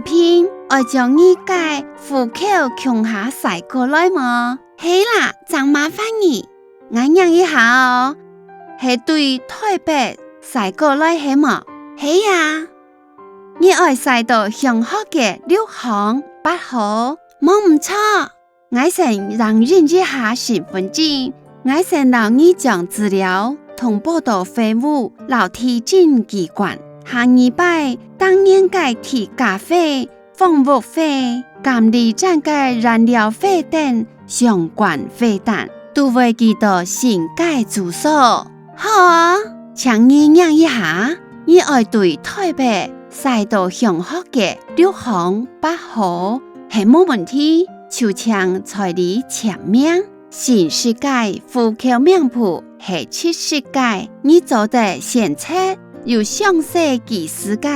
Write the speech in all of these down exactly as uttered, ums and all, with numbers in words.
並愛將你个戶口共下徙過來無？係啦，正麻煩你。𠊎䀴一下哦，係對臺北徙過來係無？係啊。你愛徙到幸福街六巷八號，無毋著。 𠊎先影印一下身分證，𠊎先摎你將資料通報到稅務摎地政機關。下二擺，當年个地價稅、房屋稅、監理站个燃料費等相關稅單，都會寄到新个住所。好啊，請你䀴一下，你愛對臺北徙到幸福街六巷八號，係無問題。 就請在這簽名。新式个戶口名簿係直式个，你做得選擇有詳細記事个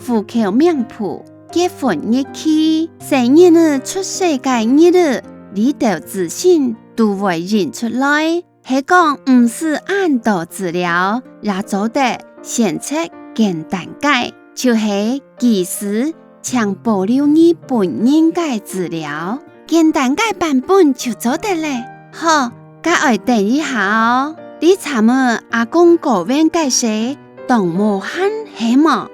戶口名簿。結婚日期、生日仔、出世个日仔，這兜資訊都會印出來。係講毋使恁多資料，也做得選擇簡單个，就係記事 請保留你本人个資料，簡單个版本就做得了。好，該愛等一下哦。這站仔阿公果園个事當無閒係無？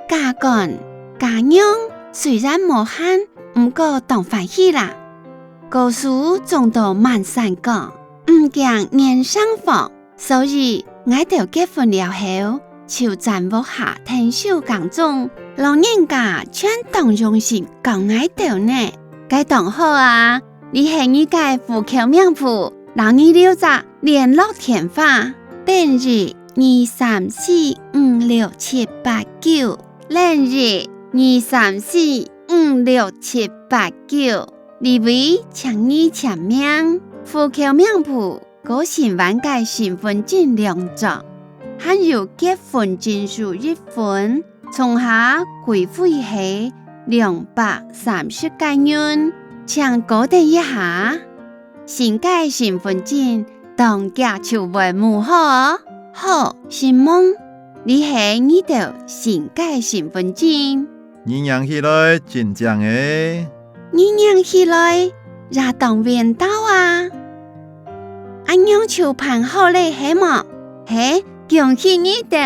家官、家娘雖然無閒，毋過當歡喜啦。果樹種到滿山崗，毋驚年成荒。 所以，𠊎兜結婚了後，就轉屋下𢯭手耕種，老人家全當用心教𠊎兜呢。該當好啊！這係你个戶口名簿，摎你留隻聯絡電話：零一二三四五六七八九，零一二三四五六七八九。這位請你簽名。戶口名簿 過新換个身分證兩張，還有結婚證書一份，總下規費係兩百三十個銀，請過等一下。新个身分證當遽就會舞好哦。好，承蒙，這係你兜新个身分證。你䀴起來真靚欸！ 你䀴起來也當緣投啊！恁樣就辦好了係無？係，恭喜你兜！